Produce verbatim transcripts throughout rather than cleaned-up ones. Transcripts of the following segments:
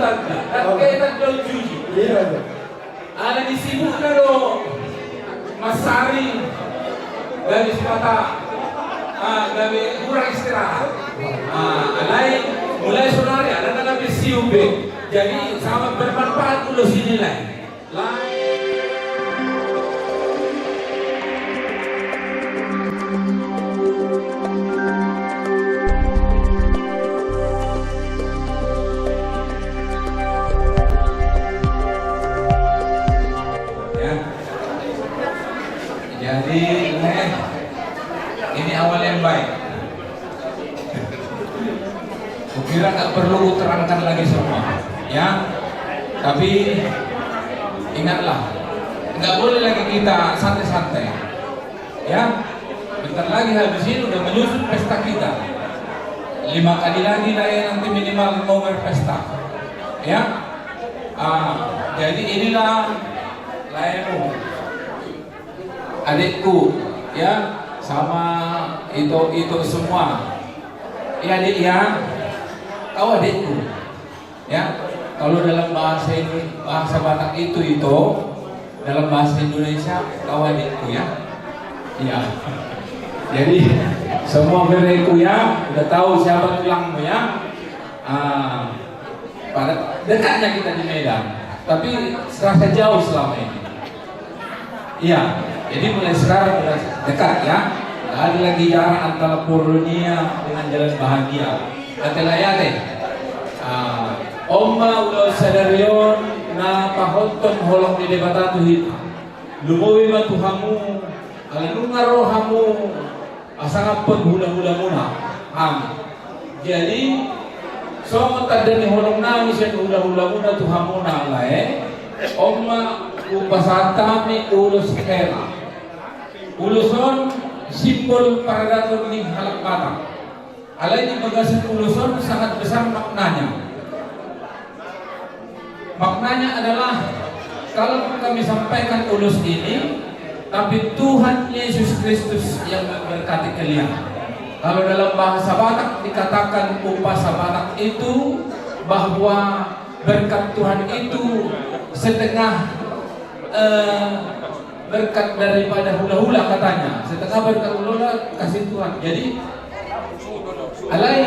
Kan kita jauh cuci. Iya, iya. Alani sibukna do mansari, gabe sipata, ah, gabe hurang istirahat. Ah, alai mulai sonari alana gabe siup be. Jadi sama bermanfaat ulos i nilai. Lai. Ya. Jadi, eh, ini awal yang baik. Kukira nggak perlu terangkan lagi semua, ya. Tapi ingatlah, nggak boleh lagi kita santai-santai, ya. Bentar lagi habis ini udah menyusun pesta kita. Lima kali lagi lah ya nanti minimal mau berpesta, ya. Ah, jadi inilah laemu. Adikku, ya, sama ito-ito semua. Ya, Dik, ya. Kau adikku. Ya, kalau dalam bahasa Indo-, bahasa Batak itu, ito, dalam bahasa Indonesia, kau adikku, ya. Ya. Jadi, semua bereku, ya, udah tahu siapa tulangmu, ya. Ah, pada dekatnya kita di Medan, tapi serasa jauh selama ini. Iya, jadi mulai sekarang udah dekat ya. Nggak ada lagi jarak antara Polonia dengan Jalan Bahagia. Ate lai ate. Ah, on ma ulaon sadari on na pahothon holong ni Debata tu hita. Lumobi ma tu hamu, ala nunga ro hamu, pasangaphon hulahulamuna hami. Jadi, songon tanda ni holongnami sian hulahulamuna tu hamuna lae, on ma hupasahat hami ulos hela. Ulos on simbol paradaton ni halak Batak. Alai di bagasan ulos on sangat besar maknanya. Maknanya adalah, kalau kami sampaikan ulos ini, tapi Tuhan Yesus Kristus yang memberkati kalian. Kalau dalam bahasa Batak dikatakan umpasa Batak itu bahwa berkat Tuhan itu setengah, eh, berkat daripada hulahula katanya, setengah berkat hulahula kasih Tuhan. Jadi, alai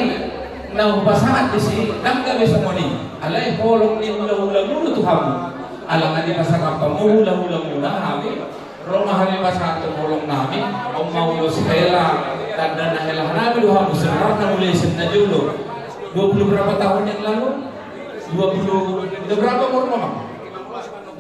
na hupasahat disi, ndang gabe songon i. Alai holong ni hulahulamuna tu hamu. Ala nga dipasahat hamu hulahulamuna hami, ro ma hami pasahat tu holongnami, on ma ulos hela, tanda na hela nami do hamu, sebenarna mulai sian na jolo. Dua puluh berapa tahun yang lalu? Dua puluh, udah berapa umur mama?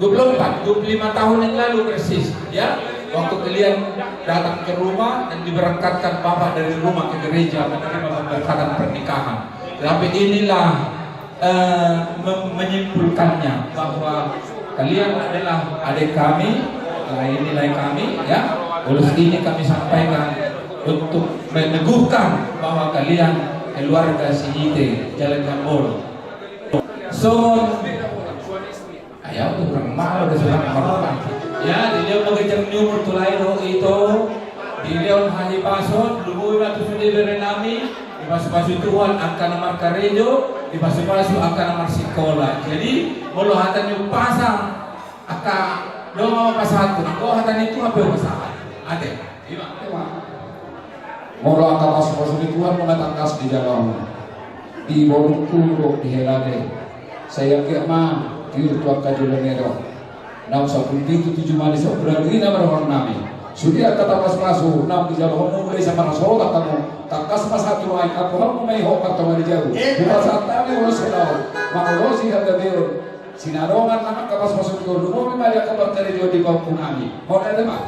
Dua puluh empat, dua puluh lima tahun yang lalu persis, ya. Waktu kalian datang ke rumah dan diberangkatkan Bapak dari rumah ke gereja menerima pemberkatan pernikahan. Tapi inilah, eh, mem-, menyimpulkannya bahwa kalian adalah adik kami, eh, ini lae kami, ya. Ulos ini kami sampaikan untuk meneguhkan bahwa kalian keluarga Sihite, Jalan Gambolo. Songon Ayo, tu hurang malo do surat marhormat. Ya, dilehon ma ganjang ni umur tu lae dohot ito. Dilehon hahipason, lumobi ma tu sude berenami. Dipasupasu Tuhan angka na markarejo, dipasupasu angka na marsikola. Jadi, molo hata ni umpasa, angka dongan ma pasahathon, anggo hata ni Tuhan pe pasahat. Ate. Ima. Ima. Molo angka pasupasu ni Tuhan ma na tangkas dijalo hamu di borungku dohot di helate, sai anggiat ma tiur tu angka joloan i do. Naung sampulu pitu tu jumadi saumur ni na marhormat nami. Sude angka pasupasu naung dijalo hamu, mulai sian marhasohotan hamu, tangkas ma sahat tu roha i, anggo hamu ma i hot martonga di jabu. Hupasahat hami ulos hela on, mangolosi hagabeon. Sinadongan nang angka pasupasu ni Tuhan, lumobi ma di angka parkarejoan di pahompu nami. Mauliate ma.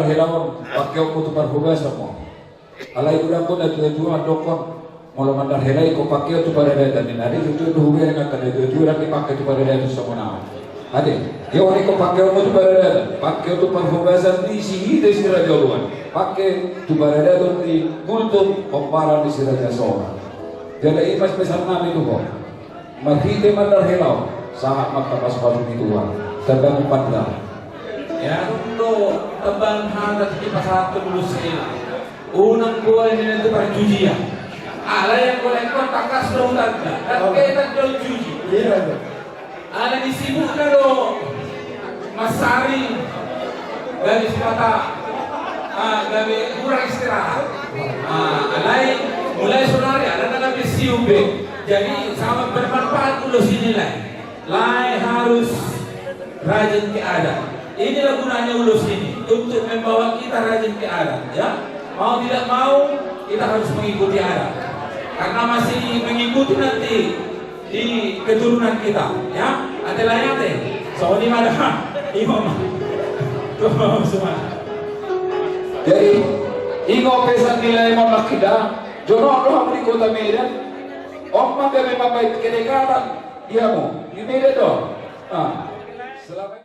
Helaon, pangkeonmu tu parhobasan ma. Alai godang do na tuatua mandokkon, molo mandar hela ingkon pangkeon tu paradaton, ninna. Jadi tutu do hubereng angka na tuatua, ndang dipangke tu paradaton songon au. Ate, ia on ingkon pangkeonmu tu paradaton, pangkeon tu parhobasan di si hita si Raja Oloan, pangke tu paradaton di Gultom, pomparan di si Raja Songo. Jala i ma pesan nami tu ho. Marhite mandar hela on, sahat ma pasupasu ni Tuhan. Tanda pandang. Ya, untuk tembang hata di pasahat ke bulu sila. Unang gua ini nanti parjujian. Ala yang boleh gua takas lo tanda. Dan kita jauh juji. Iya, iya. Ala disibuk na do. Masari gabe sipata, ah, gabe kurang istirahat. Ah, alai mulai sonari ada na gabe siup be. Jadi sangat bermanfaat ulos ini, lae. Lae harus rajin ke adat. Inilah gunanya ulos ini, untuk membawa kita rajin ke adat, ya. Mau tidak mau kita harus mengikuti adat. Karena masih mengikuti nanti di keturunan kita, ya. Ate lae ate. Songon i ma da. Ima ma. Tuhan semua. Jadi, ingot pesan ni lae ma, mangkida, jonok do hamu di kota Medan. On ma gabe mambahen kedekatan di hamu di Medan do. Ah. Selama